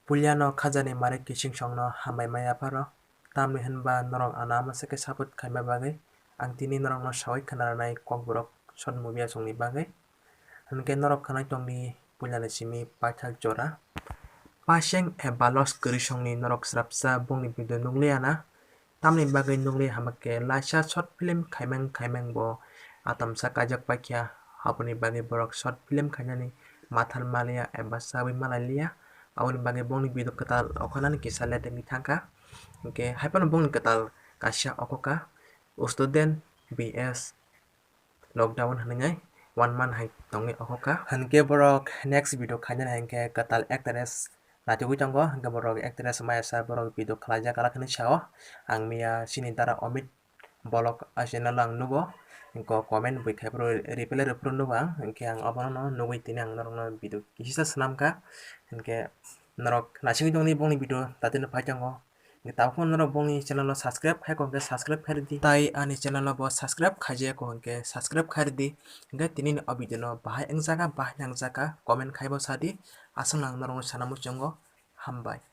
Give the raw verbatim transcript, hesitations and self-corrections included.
Puilano khajani Marik Kising songno hambai maya pharo, tamni hwnba norok ano ama se khe support khaima bagwi ang tini norokno sawi khwnarnai Kokborok short movie aswkni bagwi. Hwnkhe norok khwnai tongdi puilani simi paithak jora. Paseng eba loss kwrwi songni norok srapsa bongni video nukliya na. Tamni bagwi nukli hama khe laisa short film khaimang khaimang bo atamsa kaijak paikha, aboni bagwi borok short film khainani mathal maliya eba chawi malai liya. Aboni bagwi bongni video kwtal okhanani kisa late wngwi thangkha. Hwnkhe haiphano bongni kwtal kaisa okhoka student B S lockdown hwnwi one month hai tongwi okhoka. Hwnkhe borok next video khainani hai khe kwtal actress naitugwi tongo, hwnkhe borok actress maya sa borok video khlaijak alak hinwi sao. Ang miya chini dara Amit Bolok a channel ang nugo, hwnkhe comment bui khai phuru reply rw phuru nugo ang, hwnkhe ang obono nugwi tini ang norokno video kisa swnamkha, hwnkhe norok naisingwi tongdi bongni video tatino phai tongo. Hwnkhe tabukhe norok bongni channel o subscribe khai kho hwnkhe subscribe khai rwdi, tai ani channel o bo subscribe khaijak kho hwnkhe subscribe khai rwdi, hwnkhe tini ni o video no bahai wngjaga bahai nangjaga comment khai bo sadi, aswk nang norokno sana muchungo, hambai.